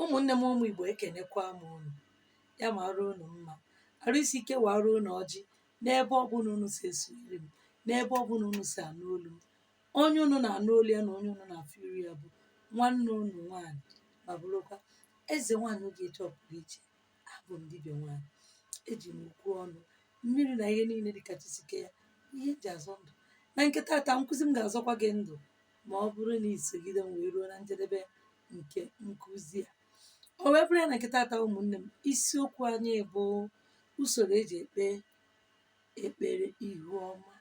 Ụmụnne m, ụmụ Igbo, ekenekwa m unu. Ya mara unu mma, arụ isi ike, wara unu ọjị n'ebe ọbụla unu si esonyere m, n'ebe ọbụla unu si anụ olu m. Onye unu na-anụ olu ya na onye unu na-afụ iru ya bụ nwanne unu nwaanyị, ma bụrụkwa eze nwaanyị Ogechi ọpụrụ iche. Abụ m dibịa nwaanyị. Eji m okwu ọnụ mmiri na ihe niile dịka chisike ya ihe eji azọ ndụ. Na nke tata, nkụzi m ga-azọkwa gị ndụ ma ọ bụrụ na isogide m wee ruo na njedebe nke nkụzi a. O wee bụrụ ya na nke tata, ụmụnne m, isiokwu anyị bụ usoro eji ekpe ekpere ihu ọma.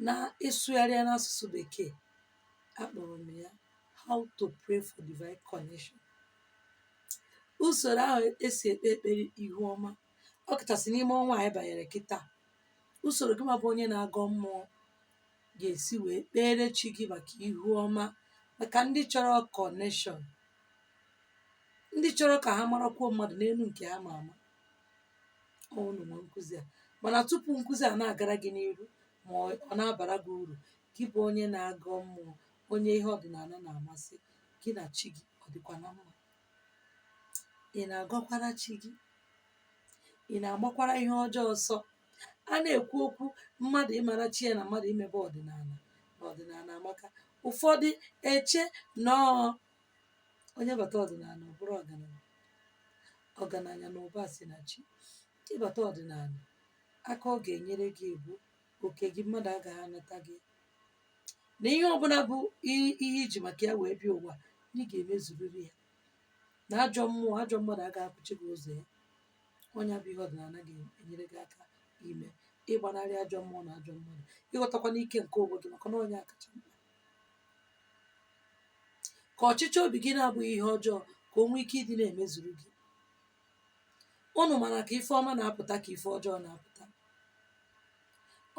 Na ịsụgharị ya n'asụsụ Bekee, akpọrọ m ya "How to pray for divine connection", usoro ahụ esi ekpe ekpere ihu ọma, ọ kachasị n'ime ọnwa anyị banyere kịta. Usoro gị ma bụ onye na-agọ mmụọ ga-esi wee kpere chi gị maka ihu ọma, maka ndị chọrọ connection, ndị chọrọ ka ha marakwuo mmadụ n'elu nke ha ma ama. Unu nwe nkụzi a. Mana tupu nkụzi a na-agara gị n'iru, ma ọ na-abara gị uru, gị bụ onye na-agọ mmụọ, onye ihe ọdịnala na-amasị, gị na chi gị ọ dịkwa na mma? Ị na-agọkwara chi gị? Ị na-agbakwara ihe ọjọọ ọsọ? A na-ekwu okwu mmadụ ịmara chi ya na mmadụ imebe ọdịnala, na ọdịnala amaka. Ụfọdụ eche nọọ onye bata ọdịnala, ọ bụrụ ọgaranya. Ọgaranya na ụba si na chi. Ịbata ọdịnala, aka ọ ga-enyere gị bụ oke gị, mmadụ agaghị anata gị, na ihe ọbụla bụ ihe iji maka ya wee bịa ụwa, ị ga-emezuriri ya, na ajọ mmụọ, ajọ mmadụ agaghị akwụchi gị ụzọ ya. Ọnya bụ ihe ọdịnala ga-enyere gị aka ime: ịgbanarị ajọ mmụọ na ajọ mmadụ, ịghọtakwa n'ike nke onwe gị, maka na ọnya kacha mkpa, ka ọchịchọ obi gị na-abụghị ihe ọjọọ, ka o nwee ike ịdị na-emezuru gị. Unu mara ka ife ọma na-apụta, ka ife ọjọọ na-apụta.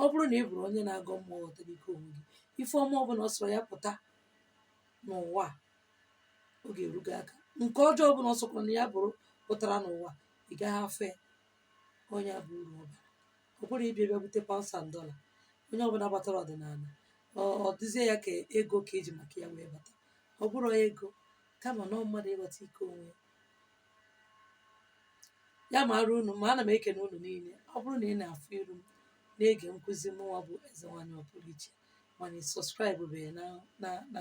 Ọ bụrụ na ị bụrụ onye na-agọ mmụọ, ghọtara ike onwe gị, ife ọma ọbụla ọ sọrọ ya pụta n'ụwa a, ọ ga-eru gị aka. Nke ọjọọ ọbụla ọ sọkwara na ya bụrụ pụtara n'ụwa, ị gaghị afọ ya. Onye a bụ uru ọ bara. Ọ bụrụ ịbịa bịa bute pounds and dollar, onye ọbụla batara ọdịnala, ọ dịzie ya ka ego ka eji maka ya wee bata. Ọ bụrụ ego, kama na ọ mmadụ ịghọta ike onwe ya. Ya mara unu ma. Ana m ekene unu niile. Ọ bụrụ na ị na-afụ iru m, na-ege nkụzi mụnwa bụ eze nwaanyị ọpụrụ iche, mana ị subscribe beghị na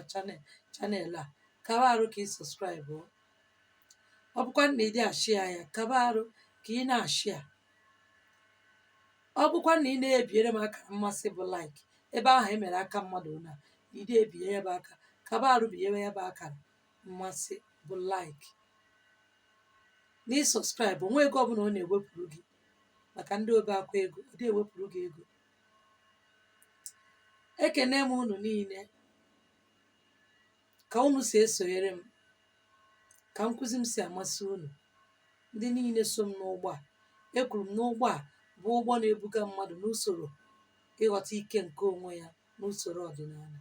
channel a, kaba arụ ka ị subscribe. Ọ bụkwa na ị dị ashare ya, kaba arụ ka ị na-ashare. Ọ bụkwa na ị na-ebiere m akara mmasị bụ like, ebe ahụ e mere aka mmadụ na ị ebinye ya bụ aka, kaba arụ binyewe ya bụ akara mmasị bụ like. Na ị subscribe, onwe ego ọbụla ọ na-ewepụrụ gị. Maka ndị obe akwa ego, ọ dị ewepụrụ gị ego. Ekene m unu niile ka unu si esonyere m, ka nkụzi m si amasị unu. Ndị niile so m n'ụgbọ a, ekwuru m n'ụgbọ a bụ ụgbọ na-ebuga mmadụ n'usoro ịghọta ike nke onwe ya n'usoro ọdịnala.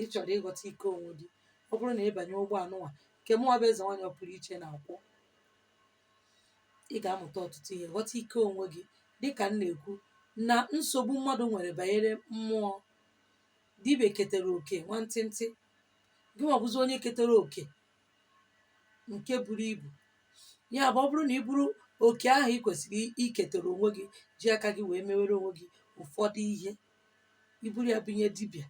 Ị chọrọ ịghọta ike onwe gị, ọ bụrụ na ị banye ụgbọ anụnwa nke mụnwa bụ eze nwaanyị ọpụrụ iche na-akwọ, ị ga-amụta ọtụtụ ihe, ghọta ike onwe gị. Dịka m na-ekwu na nsogbu mmadụ nwere banyere mmụọ dibịa ketara oke nwantịntị, gị nwa bụzi onye ketara oke nke buru ibu. Ya bụ, ọ bụrụ na ị bụrụ oke ahụ ị kwesịrị iketara onwe gị, ji aka gị wee mewere onwe gị ụfọdụ ihe, iburu ya bunye dibịa,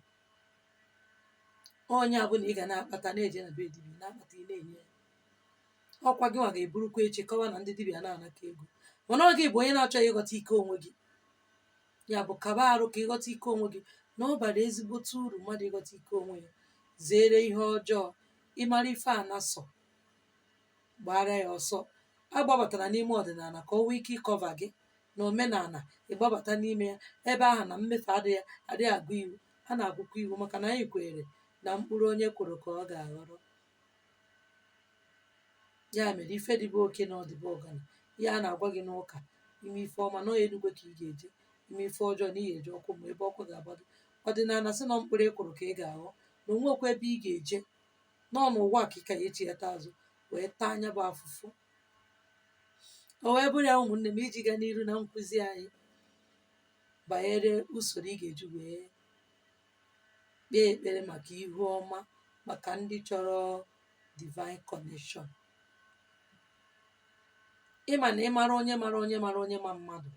onye bụ na ị ga na-akpata, na-eje na be dibịa na-akpata, ị na-enye ya. Ọkwa gị nwa ga-eburukwa echi kọwa na ndị dibịa na-anaka ego, mana ọ gị bụ onye na-achọghị ịghọta ike onwe gị. Ya bụ, kaba arụ ka ịghọta ike onwe gị, na ọ bara ezigbote uru mmadụ ịghọta ike onwe ya. Zere ihe ọjọọ. Ịmara ife a na-asọ, gbara ya ọsọ. Agbabatara n'ime ọdịnala ka o nwee ike ịcover gị na omenala. Ịgbabata n'ime ya ebe ahụ na mmefu adịghị adịghị agụ iwu a na-agụkwa iwu, maka na anyị kwere na mkpụrụ onye kwuru ka ọ ga-aghọrọ. Ya mere, ife dịbe oke na ọdịbe ọgana, ihe a na-agwa gị n'ụka, ime ife ọma na enugwe ka ị ga-eje, ime ife ọjọọ na ị ga-eje ọkụ, ma ebe ọkụ ga-agba gị. Ọdịnala sị na mkpụrụ ị kụrụ ka ị ga-aghọ, na onwekwa ebe ị ga-eje nọ n'ụwa ka ị ka ya echighata azụ wee taa anya bụ afụfụ. O wee bụrụ ya, ụmụnne m, iji gaa n'iru na nkụzi anyị banyere usoro ị ga-eji wee kpee ekpere maka ihu ọma, maka ndị chọrọ Divine connection. Ịma na ịmara onye mara onye mara onye ma mmadụ,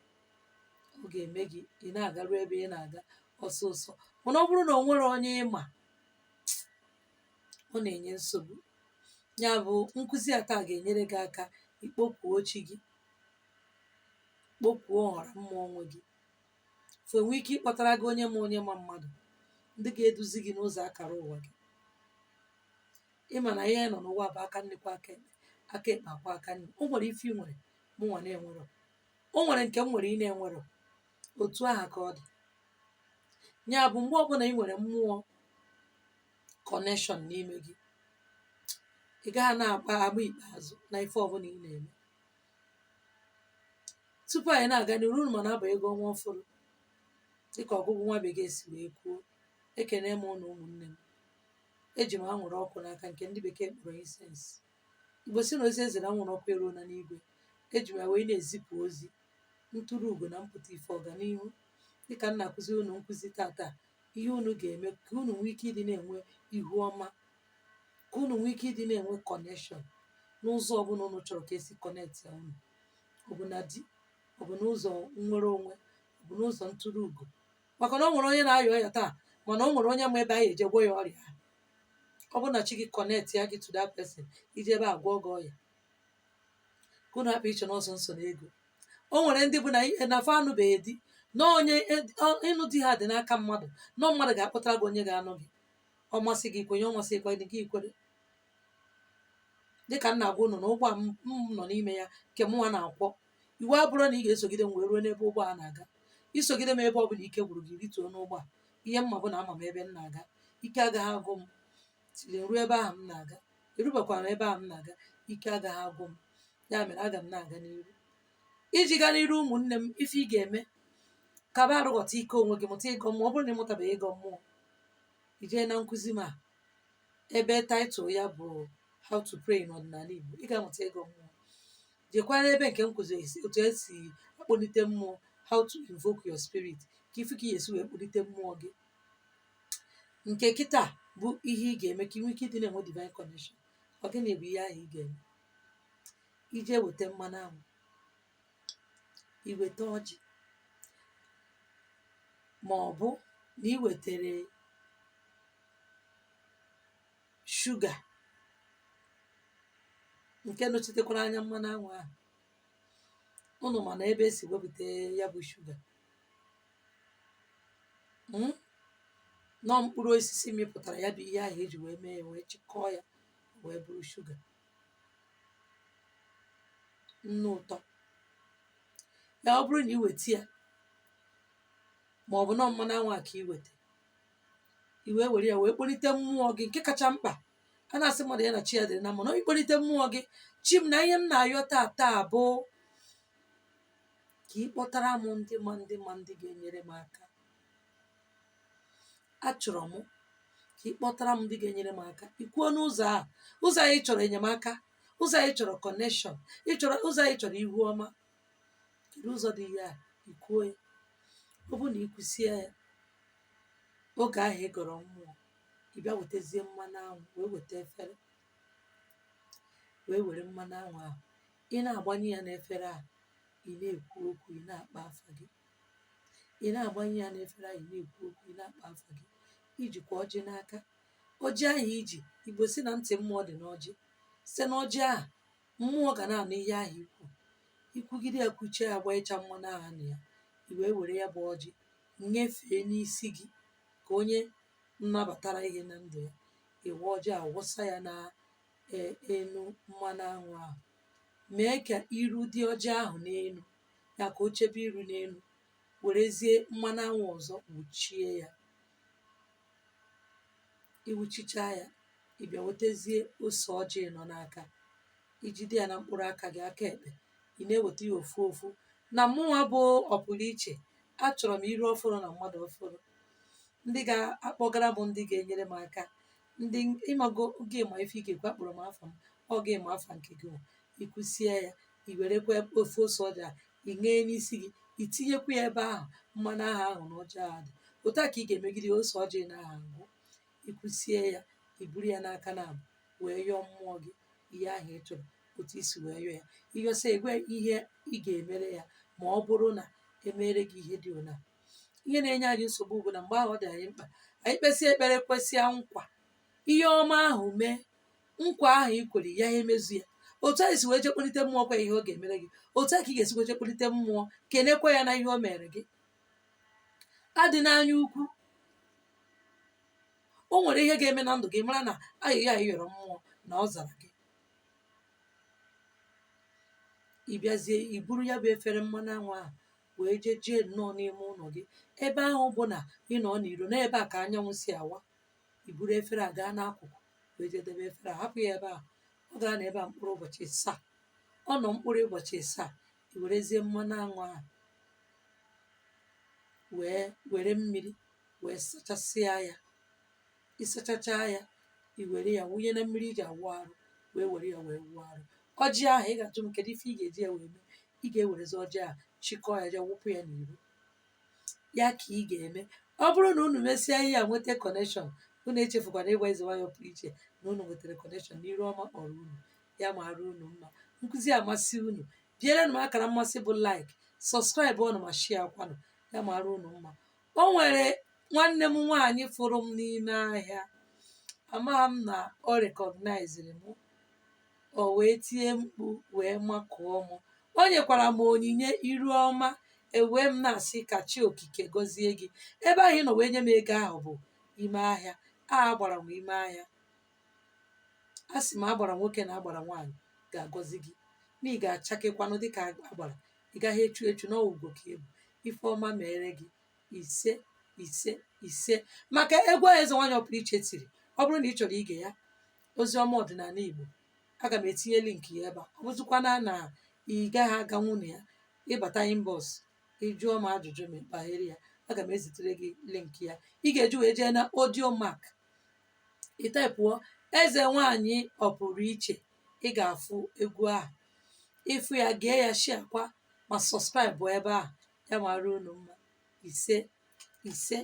ọ ga-eme gị ị na-agaru ebe ị na-aga ọsọsọ. Mana ọ bụrụ na o nwere onye ịma, ọ na-enye nsogbu. Ya bụ nkụzi a taa ga-enyere gị aka ikpokwuo chi gị, kpokwuo ọra mmụọ onwe gị, fụ enwe ike ịkpọtara gị onye ma onye ma mmadụ, ndị ga-eduzi gị n'ụzọ akara ụwa gị. Ịma na ihe nọ n'ụwa bụ aka nri kwa aka ekpe, aka ekpe akwa aka nri. O nwere ife ị nwere mụnwa na-enwerọ, o nwere nke m nwere ị na-enwerọ. Otu aha ka ọ dị. Ya bụ mgbe ọbụla ị nwere mmụọ connection n'ime gị, ị gaghị na-agba agba ikpeazụ na ife ọbụla ị na-eme. Tupu anyị na-aga n'iru, unu ma na-aba ego ọnwa ọfụrụ dịka ọgụgụ nwa bekee si wee kwuo. Ekene m ụnụ ụmụnne m. Eji m anwụrụ ọkụ n'aka, nke ndị bekee kpọrọ incense. Igbo si na ozi eze na anwụrụ ọkụ eruola n'igwe. Eji m ya wee na-ezipụ ozi ntụrụ ugo na mpụta ife ọganihu, dịka m na-akụziri unu nkụzi tata, ihe unu ga-eme ka unu nwee ike ịdị na-enwe ihu ọma, ka unu nwee ike ịdị na-enwe connection n'ụzọ ọbụla unu chọrọ ka esi connect ya unu. Ọ bụ na di, ọ bụ n'ụzọ nnwere onwe, ọ bụ n'ụzọ ntụrụ ugo. Maka na o nwere onye na-ayọ ọya taa, mana o nwere onye ma ebe anyị eje gwọ ya ọrịa. Ọ bụrụ na chi gị connect ya gị to that person, iji ebe a gwọ gị ọya, ka unu hapụ iche n'ọsọ nsọ na ego. O nwere ndị bụ na na fa anụbeghị di, na onye ịnụ di ha dị n'aka mmadụ, na mmadụ ga-akpọtara gị onye ga-anụ gị. Ọ masị gị kwenye, ọ masị gị gị kwere. Dịka m na-agwa unu na ụgbọ a m nọ n'ime ya, nke mụnwa na-akwọ, iwu abụrụ na ị ga-esogide m wee ruo n'ebe ụgbọ a na-aga. Isogide m ebe ọ bụla ike gwụrụ gị, rituo n'ụgbọ a. Ihe mma bụ na ama m ebe m na-aga, ike agaghị agwụ m tiri ruo ebe ahụ m na-aga. Erubekwara m ebe ahụ m na-aga, ike agaghị agwụ m. Ya mere aga m na-aga n'iru. Iji gaa n'iru, ụmụnne m, ife ị ga-eme, kaba arụghọta ike onwe gị, mụta ịgọ mmụọ. Ọ bụrụ na ị mụtabeghị ịgọ mmụọ, ijee na nkụzi m a, ebe title ya bụ "How to Pray in Ọdịnala Igbo", ị ga-amụta ịgọ mmụọ. Jekwara ebe nke m kụziri otu esi akpọlite mmụọ, how to invoke your spirit, ka ife ka ị ga-esi wee kpọlite mmụọ gị. Nke kịta bụ ihe ị ga-eme ka ị nwee ike ịdị na-enwe divine connection. Ọ gịnị bụ ihe ahụ ị ga-eme? Ije weta mmanụ anwụ, iweta ọjị, ma ọ bụ na ị wetere shuga nke nọchitekwara anya mmanụ anwụ ahụ. Ụnụ ma na ebe esi wepụta ya bụ shuga, nọọ mkpụrụ osisi mịpụtara ya bụ ihe ahụ eji wee mee ya, wee chịkọọ ya wee bụrụ shuga, nnu ụtọ ya. Ọ bụrụ na ị weta ya, ma ọ bụ nọọ mmanụ anwụ a ka ị weta, i wee were ya wee kpọlite mmụọ gị. Nke kacha mkpa, a na-asị mmadụ ya na chi ya dịrị na mma, na ịkpọlite mmụọ gị. Chi m, na ihe m na-ayọ taa taa bụ ka ị kpọtara m ndị ma ndị ma ndị ga-enyere m aka. Achọrọ m ka ị kpọtara m ndị ga-enyere m aka. Ikwuo n'ụzọ a, ụzọ anyị chọrọ enyemaka, ụzọ anyị chọrọ connection, ịchọrọ ụzọ anyị chọrọ ihu ọma. Kedu ụzọ dị ihe a? Ikwuo ya. Ọ bụrụ na ikwusie ya, oge ahụ ị gọrọ mmụọ, ị bịa wetazie mmanụ anwụ, wee weta efere, wee were mmanụ anwụ ahụ. Ị na-agbanye ya n'efere a, ị na-ekwu okwu, ị na-akpa afa gị. Ị na-agbanye ya n'efere ahụ, ị na-ekwu okwu, ị na-akpa afa gị. Ijikwa ọjị n'aka. Ọjị ahụ iji, Igbo si na ntị mmụọ dị n'ọjị. Site n'ọjị ahụ, mmụọ ga na-anụ ihe ahụ ikwu. Ikwugide ya, kwuchie ya, gbanyecha mmanụ ahụ na ya, i wee were ya bụ ọjị nyefee n'isi gị ka onye nnabatara ihe na ndụ ya. Iwe ọjị a, wụsa ya na enu mmanụ anwụ ahụ, mee ka iru dị ọjị ahụ n'elu ya, ka o chebe iru n'elu. Werezie mmanụ anwụ ọzọ kpuchie ya. Iwuchicha ya, ị bịa wetazie ose ọjị nọ n'aka, ijide ya na mkpụrụ aka gị, aka ekpe. Ị na-eweta ya ofu ofu. Na mụnwa bụ ọpụrụ iche, achọrọ m iru ọfụrụ na mmadụ ọfụrụ, ndị ga-akpọgara m, ndị ga-enyere m aka, ndị ịmago gị ma ife ị ga-ekwu. Akpọrọ m afa m, ọ gị ma afa nke gị nwa. Ikwusie ya, i werekwa ofe ose ọjị a ị ṅee n'isi gị, itinyekwa ya ebe ahụ mmanụ ahụ ahụ na ọjị ahụ dị. Otu a ka ị ga-emegide ose ọjị na ahụ agwụ. Ikwusie ya, i buru ya n'aka na abụ. Wee yọọ mmụọ gị ihe ahụ ị chọrọ, otu isi wee yọọ ya, ịyọsịa, egwe ihe ị ga-emere ya ma ọ bụrụ na emere gị ihe dị ona. Ihe na-enye anyị nsogbu bụ na mgbe ahụ ọ dị anyị mkpa, anyị kpesịa ekpere, kwesịa nkwa, ihe ọma ahụ mee, nkwa ahụ i kwere ya emezu ya. Otu anyị si wee jee kpọlite mmụọ kwa ihe ọ ga-emere gị, otu a ka ị ga-esi wee jee kpọlite mmụọ, kenekwa ya na ihe o mere gị. Adị n'anya ukwu, o nwere ihe ga-eme na ndụ gị, mara na ayịyọ anyị yọrọ mmụọ na ọ zara gị. Ị bịazie, i buru ya bụ efere mmanụ anwụ ahụ wee jee jee nnọọ n'ime ụlọ gị, ebe ahụ bụ na ị nọ n'iro, n'ebe a ka anyanwụ si awa. I buru efere a gaa n'akụkụ wee jee debe efere a, hapụ ya ebe ahụ. Ọ gaa na ebe a mkpụrụ ụbọchị 7. Ọ nọ mkpụrụ ụbọchị 7, i werezie mmanụ anwụ ahụ wee were mmiri wee sachasịa ya. Ịsachacha ya, i were ya wụnye na mmiri iji awụ arụ, wee were ya wee wụọ arụ. Ọjị ahụ, ị ga-ajụ m kedu ife ị ga-eji ya wee mee. Ị ga-ewerezi ọjị ahụ, chịkọọ ya, jee wụpụ ya n'iro. Ya ka ị ga-eme. Ọ bụrụ na unu mesịa ihe a, nweta connection, unu echefukwana ịgwa Eze Nwanyị pụrụ iche na unu nwetara connection n'iru ọma kpọrọ unu. Ya mara unu mma. Nkụzi amasị unu, bịarenụ m akara mmasị bụ like, subscribe ọnụ ma share kwanụ. Ya mara unu mma. O nwere nwanne m nwaanyị fụrụ m n'ime ahịa, amaghị m na ọ recogniziri m, o wee tie mkpu wee makụọ m. O nyekwara m onyinye iru ọma. Ewee m na-asị ka chi okike gọzie gị. Ebe ahụ ị nọ wee nye m ego ahụ bụ ime ahịa a agbara m ime ahịa. A sị m agbara nwoke na agbara nwaanyị ga-agọzi gị, na ị ga-achakekwanụ dịka agbara, ị gaghị echu echu na ugo ka ebu. Ife ọma mere gị. Ise, ise, ise. Maka egwu ahụ Eze Nwanyị Ọpụrụ Iche tiri, ọ bụrụ na ị chọrọ ige ya, ozi ọma ọdịnala Igbo, aga m etinye link ya ebe a. Ọ bụzikwana na ị gaghị aganwu na ya, ịbata inbox, ị jụọ m ajụjụ ma banyere ya, aga m ezitere gị link ya. Ị ga-eji wee jee na Audiomack, ị typeụọ Eze Nwanyị Ọpụrụ Iche, ị ga-afụ egwu ahụ. Ịfụ ya, gee ya, share kwa ma subscribe ebe ahụ. Ya mara unu mma. Ise, ise.